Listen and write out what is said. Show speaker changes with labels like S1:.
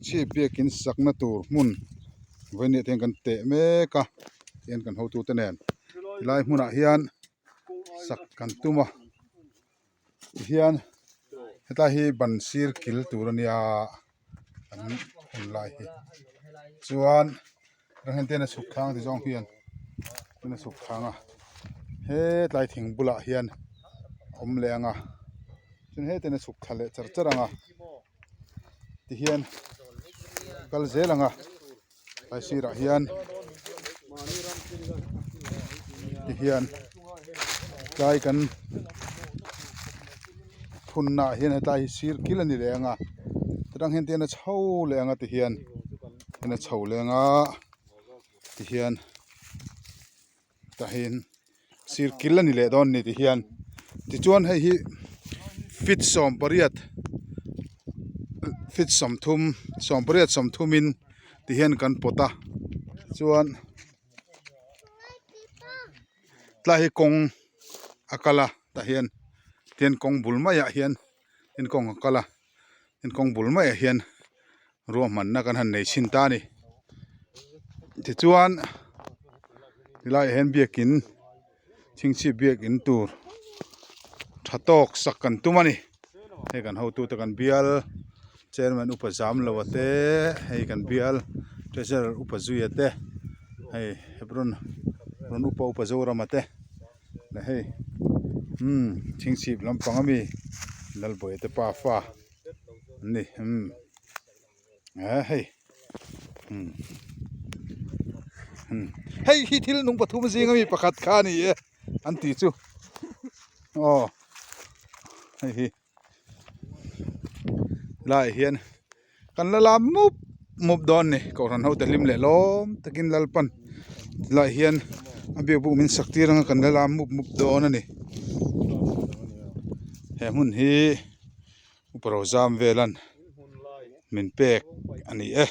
S1: Chhip biakin sakna tur hmun vawiin te hian kan teh mek a tihian kan hotute nen tilai hmunah hian sak kan tum a tihian hetlai hi ban sir kil tur a nia an hun lai hi chuan ranghen ten a chhuk thlang ti zawng hian a chhuk thlang a hetlai thing bulah hian a awm leh ang a chuan hetiang a chhuk thla leh char char ang a. Tihian kal zel ang a tlai sirah hian tihian tlai kan phunna ah hian hetlai hi sir kil a ni leh ang a chutah hian tihian a chho leh ang a tihian a chho leh ang a tihian. Tahin sir kil a ni leh dawn a ni ti hian tichuan hei hi feet 18 feet 30 18 30 in ti hian kan pawt a chuan tlai hi kawng a kal a tah hian tihian kawng bul maiah hian tin kawng a kal a tin kawng bul maiah hian ruahmanna kan han nei chhin ta a ni tichuan helaiah hian biakin chhingchhip biakin tur tha tawk sak kan tum a ni hei kan hotute kan bial chairman upa zam lo a te hei kan bial treasurer upa zuia te hei hebron rawn upa upa zorama te. leh hei umm chhingchhip lampang ami lalbawi te pafa an ni umm eh hei umm umm hei hi thil nung pathum zing ami pakhat kha a ni e an tih chu aw hei hi. Helaiah hian kan la lam mup mup dawn a ni kohhran ho te hlim leh lawm takin lalpan helaiah hian a biak buk min sak tir anga kan la lam mup mup dawn a ni he hmun hi upa rozam velan min pek a ni e.